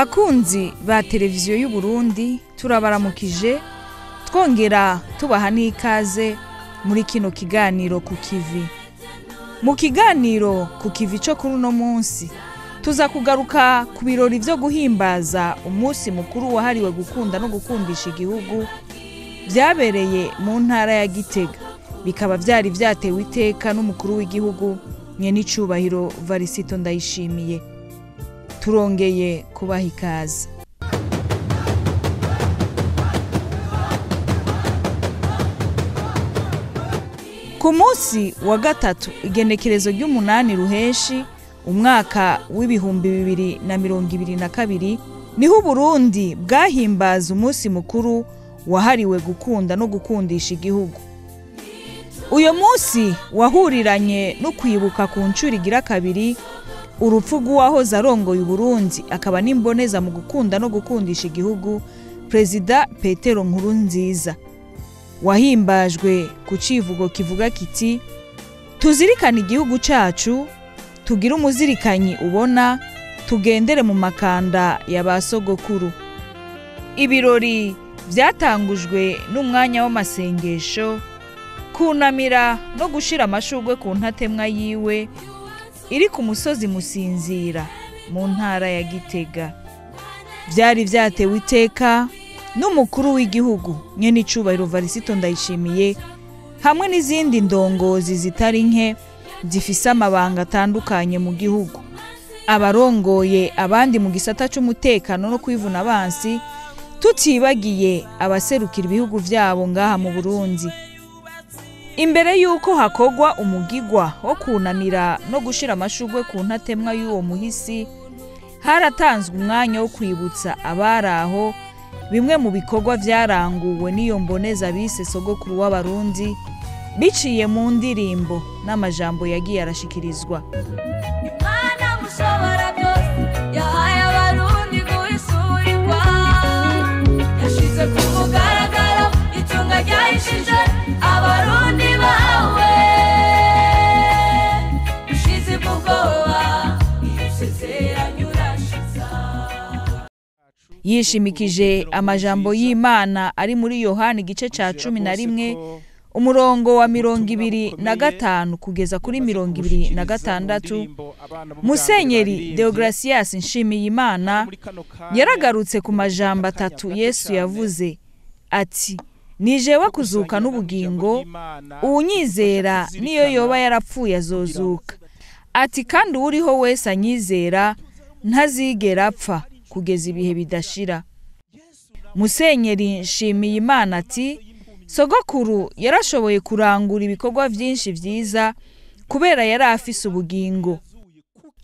Bakunzi ba televiziyo y'u Burundi, turabaramukije twongera tubaha n'ikaze muri kino kiganiro ku kivi. Mu kiganiro ku kivi cyo kuri uno munsi tuza kugaruka ku birori vyo guhimbaza umunsi mukuru wahariwe gukunda no gukundisha igihugu byabereye mu ntara ya Gitega, bikaba vyari vyatewe iteka n'umukuru w'igihugu Nyenicubahiro Varisito Ndayishimiye. Turongeye kubaha ikaze. Ku munsi wa gatatu igenekerezo ry'umunani ruheshi umwaka w'2022 niho Burundi bwahimbaza umunsi mukuru wahariwe gukunda no gukundisha igihugu. Uyo munsi wahuriranye no kwibuka ku ncuro igira kabiri urupfu rw'uwahoze arongoye Burundi akaba n'imboneza mu gukunda no gukundisha igihugu, Perezida Petero Nkurunziza. Wahimbajwe ku civugo kivuga kiti: tuzirikane igihugu cacu, tugire umuzirikanyi ubona, tugendere mu makanda ya ba sogokuru. Ibirori vyatangujwe n'umwanya w'amasengesho, kunamira no gushira amashurwe ku ntatemwa yiwe iri ku musozi Musinzira mu ntara ya Gitega. Vyari vyatewe iteka n'umukuru w'igihugu Nyenicubahiro Varisito Ndayishimiye hamwe n'izindi ndongozi zitari nke zifise amabanga atandukanye mu gihugu, abarongoye abandi mu gisata c'umutekano no kwivuna abansi, tutibagiye abaserukira ibihugu vyabo ngaha mu Burundi. Imbere yuko hakogwa umugigwa wo kunamira no gushira amashurwe ku ntatemwa y'uwo muhisi, haratanzwe umwanya wo kwibutsa abaraho bimwe mu bikorwa vyaranguwe n'iyo mboneza bise sogokuru w'Abarundi, biciye mu ndirimbo n'amajambo yagiye arashikirizwa. Imana mushobora byose yahaye Abarundi guhisurirwa, yashize ku mugaragaro itunga ryahishije Abarundi bawe, ushize ubwoba isezeranye urashiza. Yishimikije amajambo y'Imana ari muri Yohana igice ca 11 umurongo wa 25 kugeza kuri 26, Musenyeri Deogratias Nshimiyimana yaragarutse ku majambo atatu Yesu yavuze ati: ni jewe kuzuka n'ubugingo, uwunyizera niyo yoba yarapfuye azozuka. Ati kandi uwuriho wese anyizera ntazigera apfa kugeza ibihe bidashira. Musenyeri Nshimiyimana ati: sogokuru yarashoboye kurangura ibikorwa vyinshi vyiza kubera yari afise ubugingo.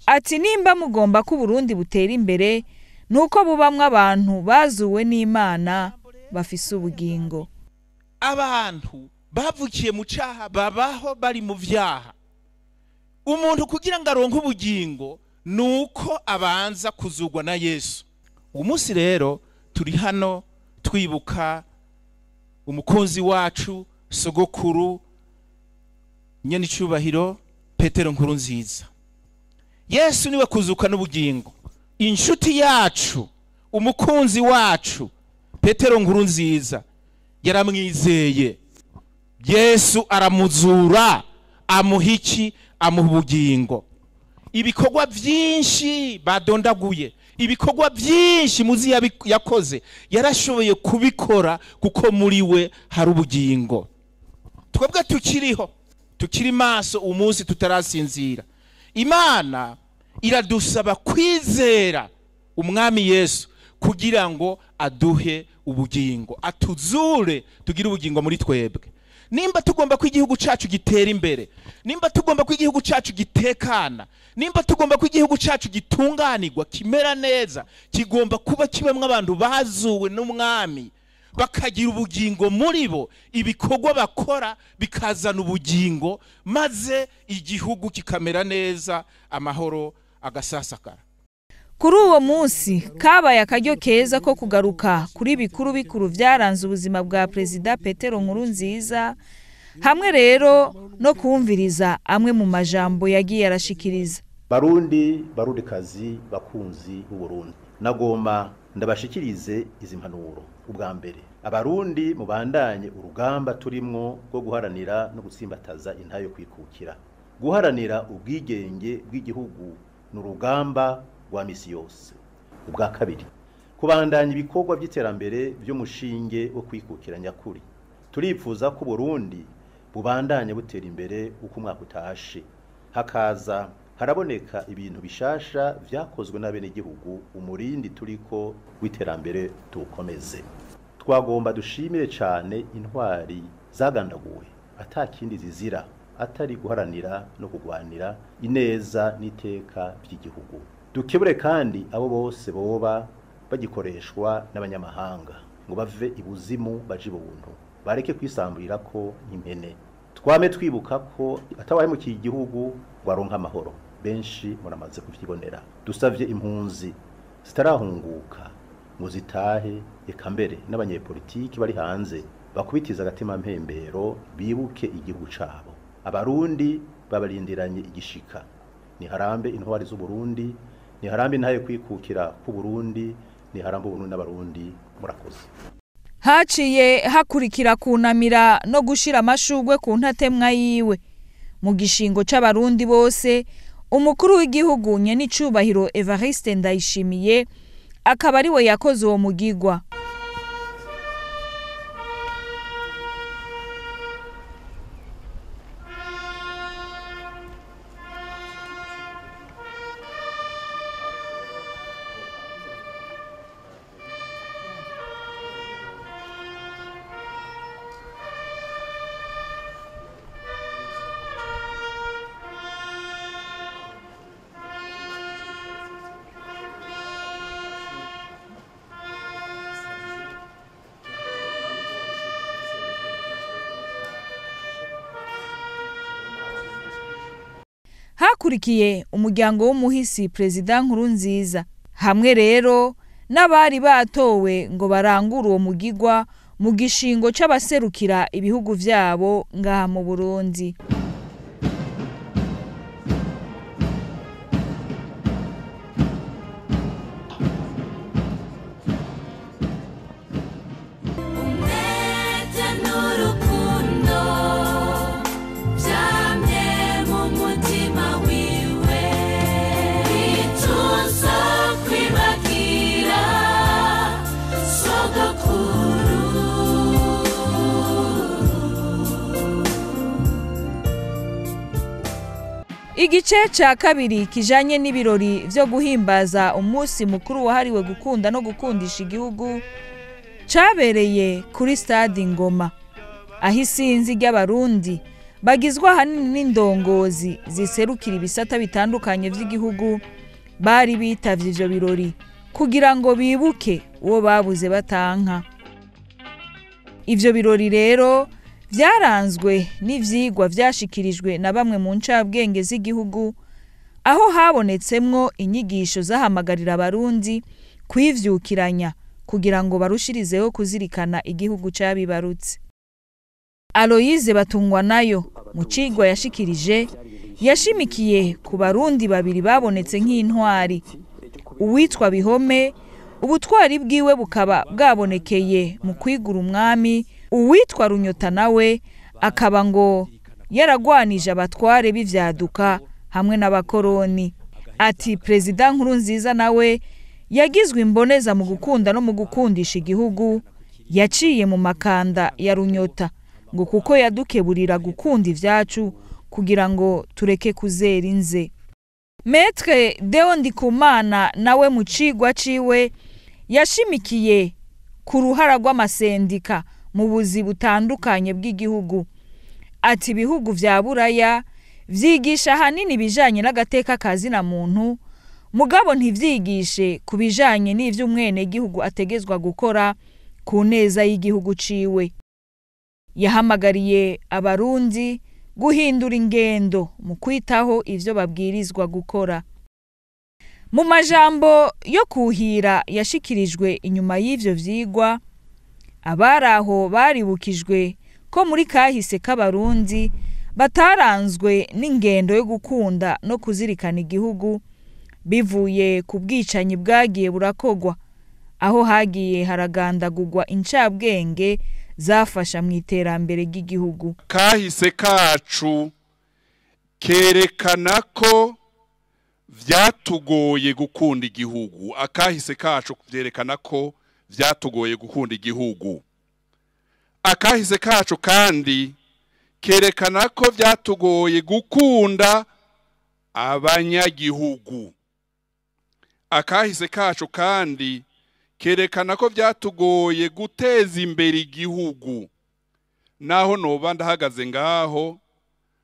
Ati nimba mugomba ko Burundi butera imbere nuko bubamwe abantu bazuwe n'Imana bafise ubugingo. Abantu bavukiye mu caha babaho bari mu vyaha. Umuntu kugira ngo aronke ubugingo nuko abanza kuzugwa na Yesu. Umunsi rero turi hano twibuka umukunzi wacu sogokuru Nyenicubahiro Petero Nkurunziza. Yesu niwe kuzuka n'ubugingo, inshuti yacu, umukunzi wacu Petero Nkurunziza yaramwizeye. Yesu aramuzura, amuha iki? Amuha ubugingo. Ibikorwa byinshi badondaguye, ibikorwa byinshi muzi yakoze, yarashoboye kubikora kuko muri we hari ubugingo. Twebwe tukiriho, tukiri maso umunsi tutarasinzira, Imana iradusaba kwizera umwami Yesu kugira ngo aduhe ubugingo, atuzure tugire ubugingo muri twebwe. Nimba tugomba ko igihugu cacu gitera imbere, nimba tugomba ko igihugu cacu gitekana, nimba tugomba ko igihugu cacu gitunganirwa kimera neza, kigomba kuba kibamwe abantu bazuwe n'umwami, bakagira ubugingo muri bo, ibikorwa bakora bikazana ubugingo, maze igihugu kikamera neza, amahoro agasasakara. Kuri uwo munsi kabaye akaryo keza ko kugaruka kuri bikuru bikuru vyaranze ubuzima bwa Perezida Petero Nkurunziza, hamwe rero no kumviriza amwe mu majambo yagiye arashikiriza. Barundi, Barundikazi, bakunzi b'u Burundi, Nagomba ndabashikirize izi mpanuro. Ubwa mbere, abarundi mubandanye urugamba turimwo rwo guharanira no gutsimbataza intayo kwikukira. Guharanira ubwigenge bw'igihugu ni urugamba rwa misi yose. Ubwa kabiri, kubandanya ibikorwa by'iterambere by'umushinge wo kwikukira nyakuri. Turipfuza ko Burundi bubandanye butera imbere uko umwaka utashe, hakaza haraboneka ibintu bishasha vyakozwe n'abenegihugu. Umurindi turiko w'iterambere tuwukomeze. Twagomba dushimire cane intwari zagandaguwe atakindi zizira atari guharanira no kugwanira ineza n'iteka by'igihugu. Dukebure kandi abo bose boba bagikoreshwa n'abanyamahanga ngo bave ibuzimu baje ibuntu, bareke kwisamburira ko nk'impene. Twame twibuka ko atawahemukiye igihugu ngo aronke amahoro, benshi muramaze kuvyibonera. Dusavye impunzi zitarahunguka ngo zitahe, eka mbere n'abanyepolitiki bari hanze bakubitiza agatima mpembero bibuke igihugu cabo. Abarundi babarindiranye igishika. Niharambe intwari z'Uburundi, niharambe intahe kwikukira k'Uburundi, niharambe Uburundi n'abarundi. Murakoze. Haciye hakurikira kunamira no gushira amashugwe ku ntatemwa yiwe mu gishingo c'abarundi bose. Umukuru w'igihugu nyenicubahiro Evariste Ndayishimiye akaba ariwe yakoze uwo mugigwa. Hakurikiye umuryango w'umuhisi Perezida Nkurunziza, hamwe rero n'abari batowe ngo barangure uwo mugigwa mu gishingo c'abaserukira ibihugu vyabo ngaha mu Burundi. Umwete n'urukundo byamye mu mutima wiwe, ituza kwibagira sogokuru. Igice ca kabiri kijanye n'ibirori vyo guhimbaza umunsi mukuru wahariwe gukunda no gukundisha igihugu cabereye kuri stade Ngoma, aho isinzi ry'abarundi bagizwe ahanini n'indongozi ziserukira ibisata bitandukanye vy'igihugu bari bitavye ivyo birori kugira ngo bibuke uwo babuze batanka. Ivyo birori rero vyaranzwe n'ivyigwa vyashikirijwe na bamwe mu ncabwenge z'igihugu, aho habonetsemwo inyigisho zahamagarira abarundi kwivyukiranya kugira ngo barushirizeho kuzirikana igihugu cabibarutse. Aloyize Batungwanayo mu cigwa yashikirije yashimikiye ku barundi babiri babonetse nk'intwari, uwitwa Bihome, ubutwari bwiwe bukaba bwabonekeye mu kwigura umwami, uwitwa Runyota nawe akaba ngo yaragwanije abatware b'ivyaduka hamwe n'abakoroni. Ati Perezida Nkurunziza nawe yagizwe imboneza mu gukunda no mu gukundisha igihugu, yaciye mu makanda ya Runyota ngo kuko yadukeburira gukunda ivyacu kugira ngo tureke kuzera inze. Maître Deo Ndikumana nawe mu cigwa ciwe yashimikiye ku ruhara rw'amasendika mu buzi butandukanye bw'igihugu. Ati ibihugu vya Buraya vyigisha ahanini ibijanye n'agateka ka zina muntu, mugabo ntivyigishe ku bijanye n'ivy'umwenegihugu ategezwa gukora ku neza y'igihugu ciwe. Yahamagariye abarundi guhindura ingendo mu kwitaho ivyo babwirizwa gukora. Mu majambo yo kuhira yashikirijwe inyuma y'ivyo vyigwa, abari aho baribukijwe ko muri kahise k'abarundi bataranzwe n'ingendo yo gukunda no kuzirikana igihugu, Bivuye ku bwicanyi bwagiye burakogwa, aho hagiye haragandagurwa incabwenge zafasha mu iterambere ry'igihugu. Kahise kacu kerekana ko vyatugoye gukunda igihugu. Akahise kacu vyerekana ko vyatugoye gukunda igihugu. Akahise kacu kandi kerekana ko vyatugoye gukunda abanyagihugu. Akahise kacu kandi kerekana ko vyatugoye guteza imbere igihugu. Naho noba ndahagaze ngaho,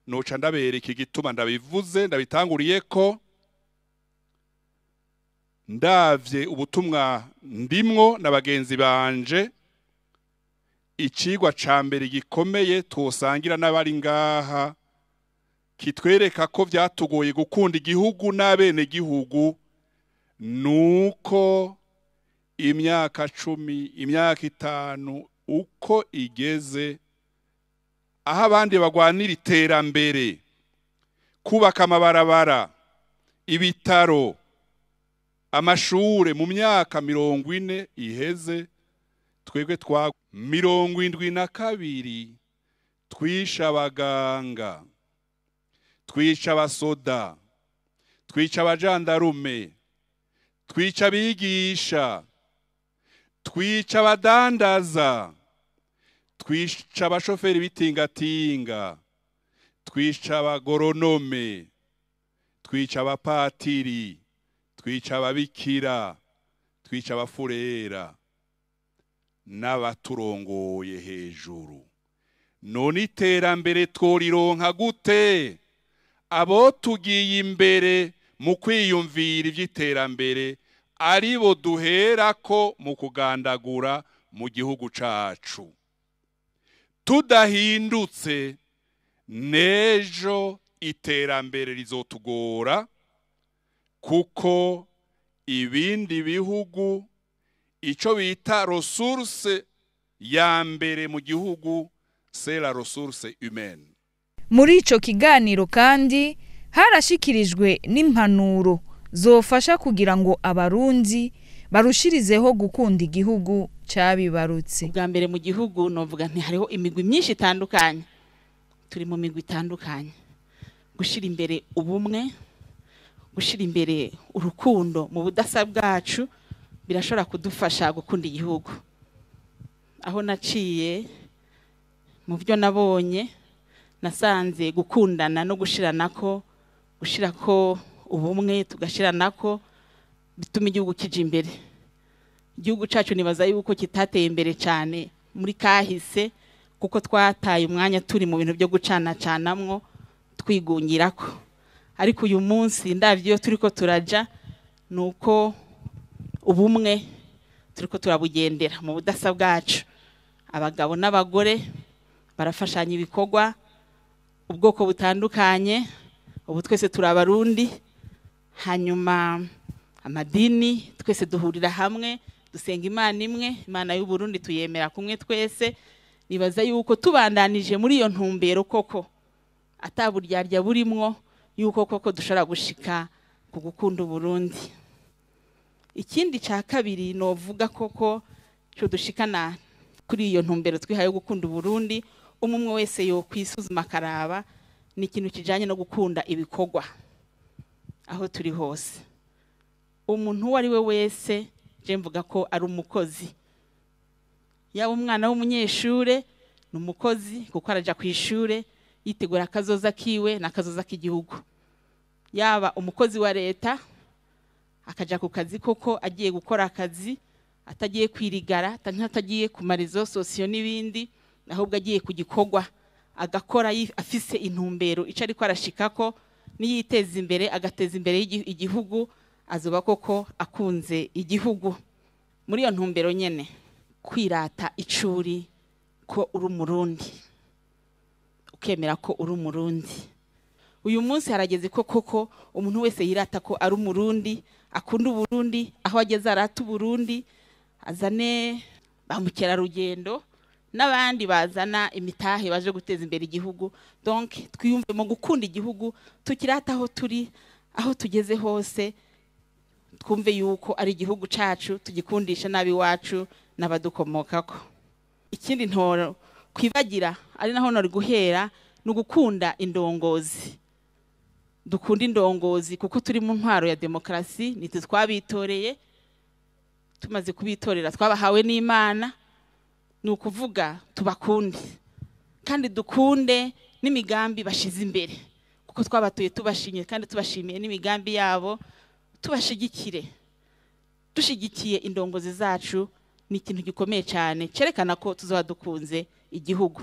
noca ndabereka igituma ndabivuze, ndabitanguriye ko ndavye ubutumwa ndimwo na bagenzi banje. Icigwa ca mbere gikomeye twosangira n'abari ngaha kitwereka ko vyatugoye gukunda igihugu n'abene gihugu, nuko imyaka 10, imyaka 5 uko igeze, aho abandi bagwanira iterambere, kubaka amabarabara, ibitaro, amashure, mu myaka 40 iheze twebwe twa 72 twisha abaganga, twica abasoda, twica abajandarume, twica abigisha, twica abadandaza, twica abashoferi b'itingatinga, twica abagoronome, twica abapatiri, twica ababikira, twica abafurera n'abaturongoye hejuru. None iterambere tworironka gute abo tugiye imbere mu kwiyumvira ivy'iterambere aribo duherako mu kugandagura mu gihugu cacu? Tudahindutse nejo iterambere rizotugora, kuko ibindi bihugu ico bita ressource ya mbere mu gihugu, c'est la ressource humaine. Muri ico kiganiro kandi harashikirijwe n'impanuro zofasha kugira ngo Abarundi barushirizeho gukunda igihugu cabibarutse. Ubwa mbere mu gihugu novuga nti hariho imigwi myinshi itandukanye, turi mu migwi itandukanye. Gushira imbere ubumwe, gushira imbere urukundo mu budasa bwacu birashobora kudufasha gukunda igihugu. Aho naciye mu byo nabonye, nasanze gukundana no gushiranako, gushirako ubumwe tugashiranako bituma igihugu kija imbere. Igihugu cacu nibaza yuko kitateye imbere cyane muri kahise, kuko twataye umwanya turi mu bintu byo gucana canamwo twigungirako. Ariko uyu munsi ndavye iyo turiko turaja, nuko ubumwe turiko turabugendera mu budasa bwacu. Abagabo n'abagore barafashanya ibikorwa, ubwoko butandukanye, ubu twese turi Abarundi. Hanyuma amadini twese duhurira hamwe, dusenga Imana imwe, Imana y'u Burundi tuyemera kumwe twese. Nibaza yuko tubandanije muri iyo ntumbero koko ataburyarya burimwo, yuko koko dushobora gushika ku gukunda Burundi. Ikindi ca kabiri novuga koko cyo dushikana kuri iyo ntumbero twihaye yo gukunda Burundi, umwe wese yo kwisuzuma karaba, ni ikintu kijanye no gukunda ibikorwa aho turi hose. Umuntu uwo ari we wese, je mvuga ko ari umukozi. Yaba umwana w'umunyeshure ni umukozi, kuko araja kwishure yitegura akazoza kiwe n'akazoza k'igihugu. Yaba umukozi wa leta akaja ku kazi koko agiye gukora akazi, atagiye kwirigara, atagiye ku marezo sosiyo n'ibindi, ahubwo agiye ku gikorwa agakora afise intumbero ico ariko arashikako, niyiteza imbere agateza imbere igihugu, azoba koko akunze igihugu. Muri iyo ntumbero nyene, kwirata icuri ko uri Umurundi, ukemera ko uri Umurundi. Uyu munsi harageze ko koko umuntu wese yirata ko ari Umurundi, akunda Uburundi, aho ageze arata Uburundi, azane ba mukerarugendo n'abandi bazana imitahe baje guteza imbere igihugu. Donc twiyumve mu gukunda igihugu, tukirata aho turi, aho tugeze hose. Twumve yuko ari igihugu cacu, tugikundisha nabi wacu n'abadukomokako. Ikindi ntoro kwibagira ari naho nori guhera ni ugukunda indongozi. Dukunda indongozi kuko turi mu ntwaro ya demokarasi, nitwe twabitoreye, tumaze kubitorera twabahawe n'Imana, ni ukuvuga tubakunde kandi dukunde n'imigambi bashize imbere, kuko twabatuye tubashimye kandi tubashimiye n'imigambi yabo, tubashigikire. Dushigikiye indongozi zacu ni ikintu gikomeye cyane cyerekana ko tuzoba dukunze igihugu.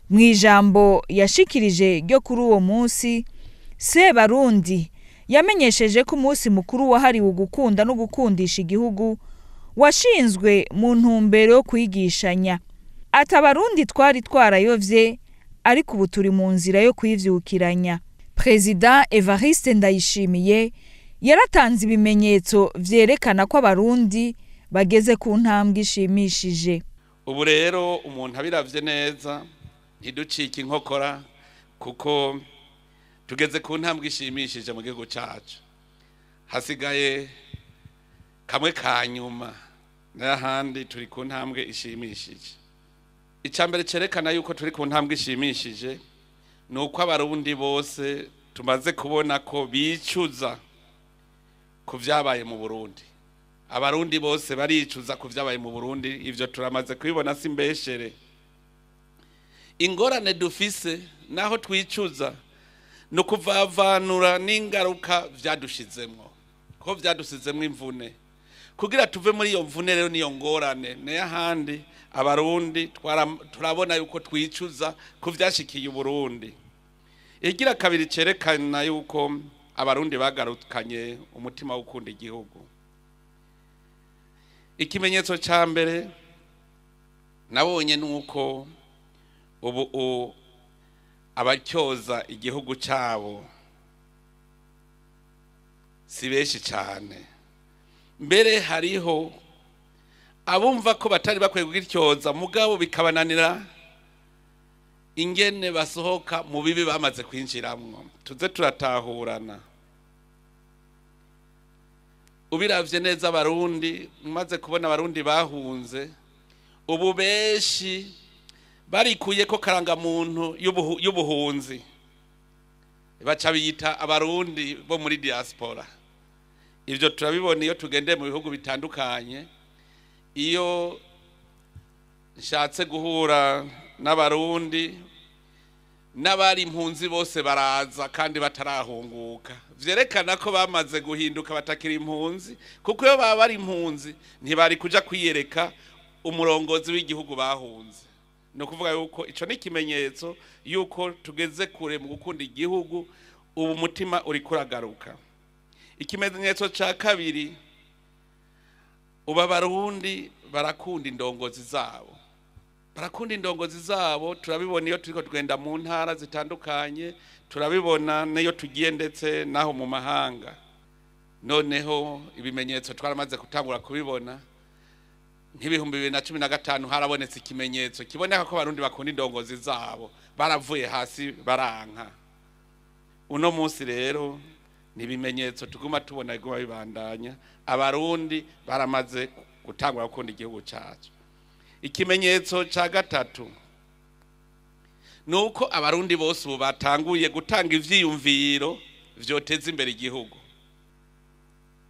Mu ijambo yashikirije ryo kuri uwo munsi, Sebarundi yamenyesheje ko umunsi mukuru wahariwe gukunda no gukundisha igihugu washinzwe mu ntumbero yo kwigishanya. Ati Abarundi twari twarayovye, ariko ubu turi mu nzira yo kwivyukiranya. Perezida Evariste Ndayishimiye yaratanze ibimenyetso vyerekana ko Abarundi bageze ku ntambwe ishimishije. Ubu rero umuntu abiravye neza ntiducike inkokora, kuko tugeze ku ntambwe ishimishije mu gihugu cyacu. Hasigaye kamwe ka nyuma, n'ahandi turi ku ntambwe ishimishije. Icya mbere cyerekana yuko turi ku ntambwe ishimishije ni uko Abarundi bose tumaze kubona ko bicuza ku byabaye mu Burundi. Abarundi bose baricuza ku byabaye mu Burundi, ivyo turamaze kubibona, si mbeshere. Ingorane dufise naho twicuza no kuvavanura n'ingaruka vyadushizemwo, ko vyadusizemwo imvune. Kugira tuve muri iyo mvune rero niyo ngorane, n'ahandi Abarundi turabona yuko twicuza ku vyashikiye Uburundi. Igira kabiri cerekana yuko Abarundi bagarukanye umutima wo gukunda igihugu. Ikimenyetso ca mbere nabonye nuko ubu abacyoza igihugu cyabo si benshi cyane. Mbere hariho abumva ko batari bakwiye kugityoza, mugabo bikabananira ingene basohoka mu bibi bamaze kwinjiramwo. Tuze turatahurana. Ubiravye neza Abarundi, umaze kubona Abarundi bahunze ubu benshi barikuye ko karangamuntu y'ubuhunzi, baca biyita Abarundi bo muri diaspora. Ivyo turabibona iyo tugendeye mu bihugu bitandukanye. Iyo nshatse guhura n'Abarundi n'abari impunzi bose baraza kandi batarahunguka, vyerekana ko bamaze guhinduka batakiri impunzi, kuko iyo baba bari impunzi ntibari kuja kwiyereka umurongozi w'igihugu bahunze. Ni ukuvuga yuko ico ni ikimenyetso yuko tugeze kure mu gukunda igihugu, ubu mutima uri kuragaruka. Ikimenyetso ca kabiri, ubu Abarundi barakunda indongozi zabo. Barakunda indongozi zabo, turabibona iyo turiko tugenda mu ntara zitandukanye, turabibona n'iyo tugiye ndetse naho mu mahanga. Noneho ibimenyetso twaramaze gutangura kubibona. Nk'ibihumbi 2015 harabonetse ikimenyetso kiboneka ko Abarundi bakunda indongozi zabo, baravuye hasi baranka. Uno munsi rero ni ibimenyetso tuguma tubona biguma bibandanya, Abarundi baramaze gutangura gukunda igihugu cyacu. Ikimenyetso ca gatatu nuko Abarundi bose ubu batanguye gutanga ivyiyumviro vyoteza imbere igihugu.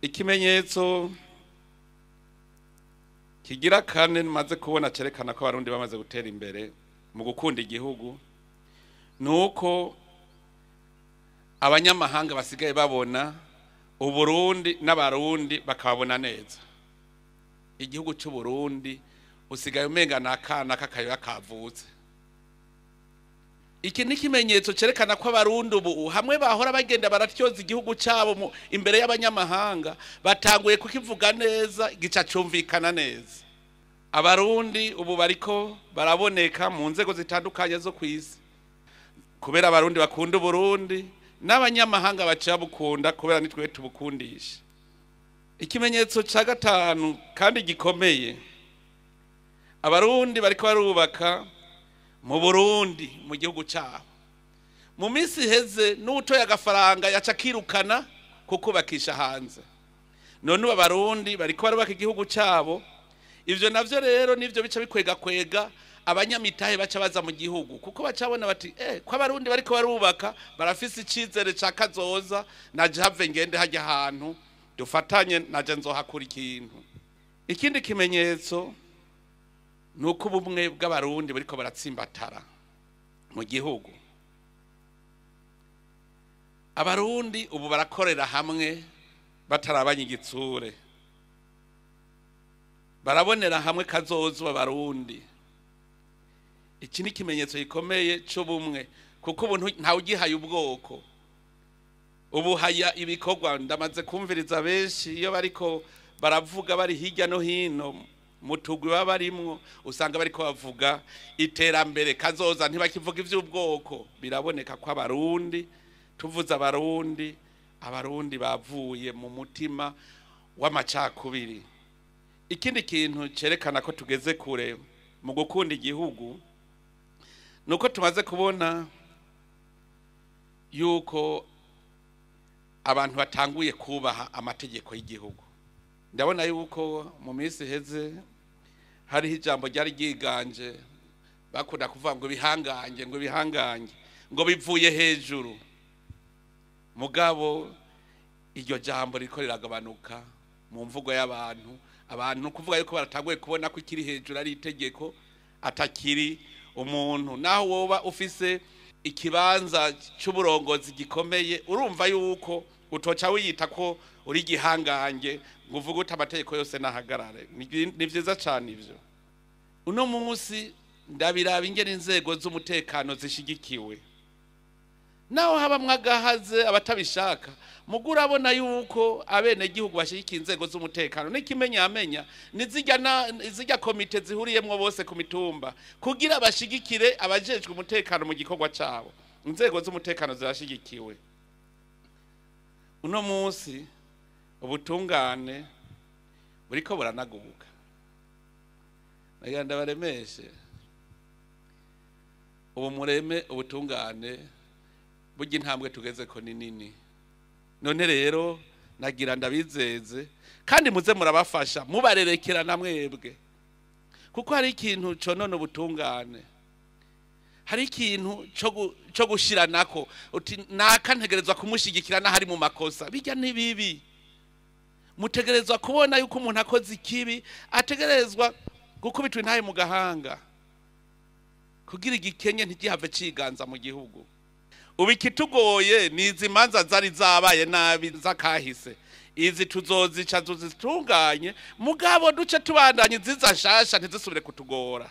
Ikimenyetso kigira kane maze kubona cerekana ko Abarundi bamaze gutera imbere mu gukunda igihugu nuko abanyamahanga basigaye babona Uburundi n'Abarundi bakabona neza. Igihugu cy'u Burundi Usigaye umenga n'akana k'akayoya kavutse. Iki ni ikimenyetso cyerekana ko Abarundi ubu hamwe bahora bagenda baratyoza igihugu cyabo imbere y'abanyamahanga, batanguye kukivuga neza, gica cumvikana neza. Abarundi ubu bariko baraboneka mu nzego zitandukanye zo ku isi, kubera Abarundi bakunda Uburundi n'abanyamahanga baciye bukunda, kubera nitwe tubukundisha. Ikimenyetso cya gatanu kandi gikomeye, Abarundi bariko barubaka mu Burundi, mu gihugu cyabo. Mu minsi iheze n'utoya agafaranga yaca akirukana kukubakisha hanze. None ubu Abarundi bariko barubaka igihugu cyabo. Ivyo navyo rero nivyo bica bikwega kwega abanyamitahe baca baza mu gihugu, kuko bacabona bati ko Abarundi bariko barubaka, barafise icizere ca kazoza, naje have ngende hajya ahantu dufatanye, naje nzohakura ikintu. Ikindi kimenyetso nuko ubumwe bw'Abarundi bariko baratsimbatara mu gihugu. Abarundi ubu barakorera hamwe batarabanye igitsure, barabonera hamwe kazoza Abarundi. Iki ni ikimenyetso gikomeye c'ubumwe, kuko ubu ntawe ugihaye ubwoko, ubu haya ibikorwa. Ndamaze kumviriza benshi iyo bariko baravuga bari hirya no hino mu tugwi baba barimwo, usanga bariko bavuga iterambere kazoza, ntibakivuga ivy'ubwoko. Biraboneka ko Abarundi, tuvuze Abarundi, Abarundi bavuye mu mutima w'amacakubiri. Ikindi kintu cerekana ko tugeze kure mu gukunda igihugu nuko tumaze kubona yuko abantu batanguye kubaha amategeko y'igihugu. Ndabona yuko mu minsi iheze hariho ijambo ryari ryiganje, bakunda kuvuga ngo ibihangange, ngo ibihangange, ngo bivuye hejuru. Mugabo iryo jambo riko riragabanuka mu mvugo y'abantu. Abantu kuvuga yuko baratanguye kubona ko ikiri hejuru ari itegeko, atakiri umuntu. Naho woba ufise ikibanza c'uburongozi gikomeye, urumva yuko utoca wiyita ko uri gihangange ngo uvuge uti amategeko yose nahagarare. Ni vyiza cane ivyo. Uno munsi ndabiraba ingene inzego z'umutekano zishigikiwe, naho habamwe agahaze abatabishaka. Mugu urabona yuko abenegihugu bashigikiye inzego z'umutekano, n'ikimenyamenya nizijya komite zihuriyemwo bose ku mitumba kugira bashigikire abajejwe umutekano mu gikorwa cabo. Inzego z'umutekano zirashigikiwe. Uno munsi ubutungane buriko buranaguka. Nagira ndabaremeshe, ubu mureme ubutungane burya intambwe tugeze ko ni nini. None rero nagira ndabizeze, kandi muze murabafasha mubarerekerana mwebwe, kuko hari ikintu conona ubutungane, hari ikintu co gushiranako uti naka ntegerezwa kumushigikira n'ahari mu makosa. Bijya ni bibi. Mutegerezwa kubona yuko umuntu akoze ikibi ategerezwa gukubitwa intahe mu gahanga, kugira igikenye ntigihave ciganza mu gihugu. Ubu ikitugoye ni izi manza zari zabaye nabi z'akahise, izi tuzozica tuzitunganye, mugabo duce tubandanye iziza nshasha ntizisubire kutugora.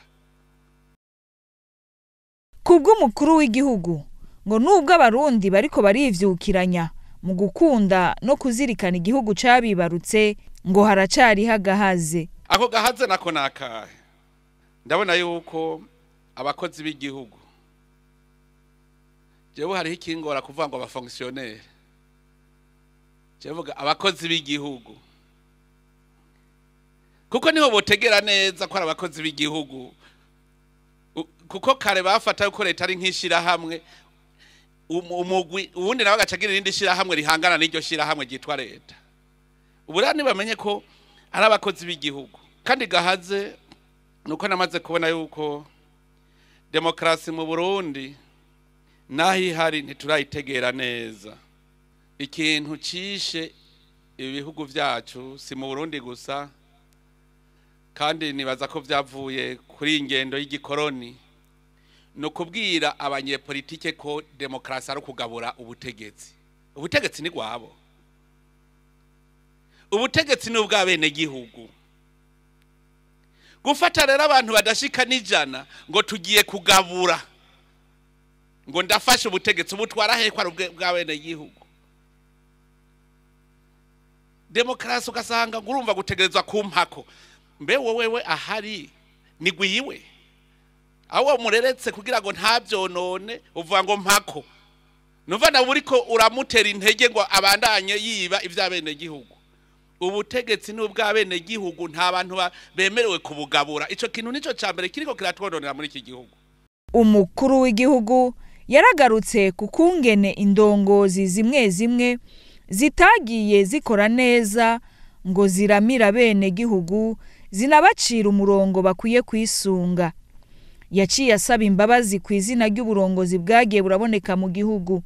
Kubw'umukuru w'igihugu ngo nubwo Abarundi bariko barivyukiranya mu gukunda no kuzirikana igihugu cabibarutse, ngo haracariho agahaze. Ako gahaze nako nakahe? Ndabona yuko abakozi b'igihugu, jewe hariho ikingora kuvuga ngo abafonctionnaire, jewe vuga abakozi b'igihugu, kuko niho botegera neza ko ari abakozi b'igihugu. Kuko kare bafata yuko leta ari nk'ishirahamwe, umugwi uwundi nawe agacagira irindi shirahamwe rihangana n'iryo shirahamwe ryitwa leta. Ubu rero ntibamenye ko ari abakozi b'igihugu. Kandi gahaze nuko namaze kubona yuko demokarasi mu Burundi naho ihari ntiturayitegera neza. Ikintu cishe ibihugu vyacu si mu Burundi gusa, kandi nibaza ko vyavuye kuri ingendo y'igikoroni, no kubwira abanyepolitike ko demokarasi ari ukugabura ubutegetsi. Ubutegetsi ni gwabo, ubutegetsi ni ubw'abenegihugu. Gufata rero abantu badashika n'ijana ngo tugiye kugabura, ngo ndafashe ubutegetsi, ubutwara hehe ko ari bw'abenegihugu? Demokarasi ugasanga ngo urumva gutegerezwa kumpako, mbe wowewe ahari nigwiwe aho mureretse kugira ngo ntabyonone, uvuga ngo mpako, nuva nawe uriko uramutera intege ngo abandanye yiba iby'abenegihugu. Ubutegetsi ni ubw'abenegihugu, nta bantu bemerewe kubugabura. Ico kintu nico ca mbere kiriko kiratwononera muri iki gihugu. Umukuru w'igihugu yaragarutse ku kungene indongozi zimwe zimwe zitagiye zikora neza ngo ziramira bene gihugu, zinabacira umurongo bakwiye kwisunga. Yaciye asaba imbabazi ku izina ry'uburongozi bwagiye buraboneka mu gihugu.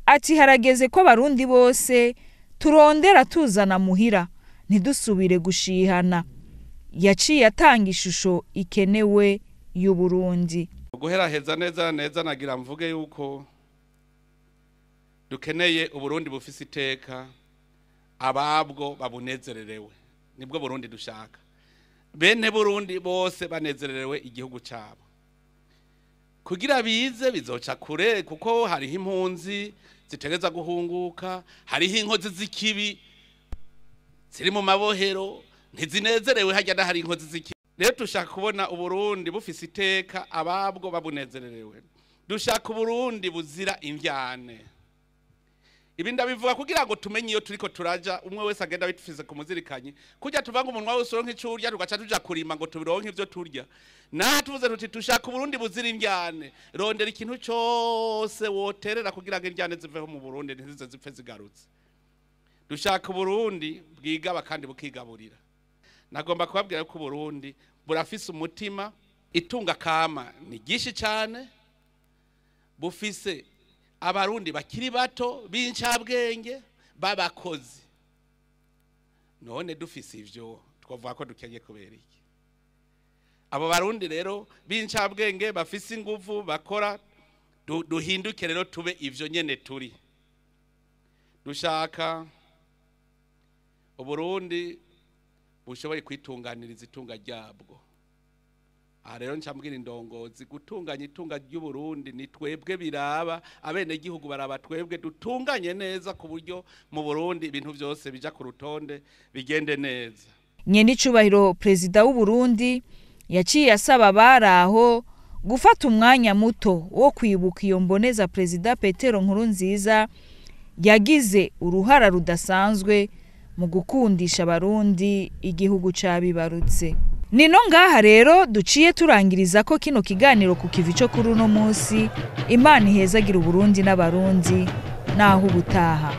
Ati harageze ko abarundi bose turondera tuzana muhira, ntidusubire gushihana. Yaciye atanga ishusho ikenewe y'Uburundi. Guheraheza neza neza nagira mvuge yuko dukeneye Uburundi bufise iteka, ababwo babunezererewe. Nibwo Burundi dushaka. Bene Burundi bose banezererewe igihugu cyabo. Kugira bize bizoca kure, kuko hariho impunzi zitegereza guhunguka, hariho inkozi z'ikibi ziri mu mabohero ntizinezerewe, hajya na hari inkozi z'ikibi. Rero dushaka kubona Uburundi bufise iteka, ababwo babunezererewe. Dushaka Uburundi buzira imvyane. Ibi ndabivuga kugira ngo tumenye iyo turiko turaja, umwe wese agenda bitufise ku muzirikanyi. Kujya tuvanga umunwa wose uronke ico urya, tugaca tuja kurima ngo tubironke ivyo turya. Naha tuvuze tuti dushaka Uburundi buzira imvyane, rondera ikintu cose woterera kugira ngo imvyane ziveho mu Burundi, ntizize zipfe zigarutse. Dushaka Uburundi bwigaba kandi bukigaburira. Nagomba kubabwira ko Uburundi burafise umutima, itunga kama ni ryinshi cane, bufise abarundi bakiri bato b'incabwenge babakozi. None dufise ivyo twavuga ko dukenye kubera iki? Abo barundi rero b'incabwenge bafise inguvu bakora, duhinduke rero tube ivyo nyene turi. Dushaka Uburundi bushoboye kwitunganiriza itunga ryabwo. Aha rero ncambwira indongozi, gutunganya itunga ry'Uburundi ni twebwe biraba, abenegihugu baraba twebwe, dutunganye neza ku buryo mu Burundi ibintu byose bija ku rutonde bigende neza. Nyenicubahiro Perezida w'Uburundi yaciye asaba abari aho gufata umwanya muto wo kwibuka iyo mboneza Perezida Petero Nkurunziza yagize uruhara rudasanzwe mu gukundisha abarundi igihugu cabibarutse. Nino ngaha rero duciye turangiriza ko kino kiganiro ku kivi cyo kuri uno munsi. Imana ihezagira Uburundi n'abarundi, naho ubutaha.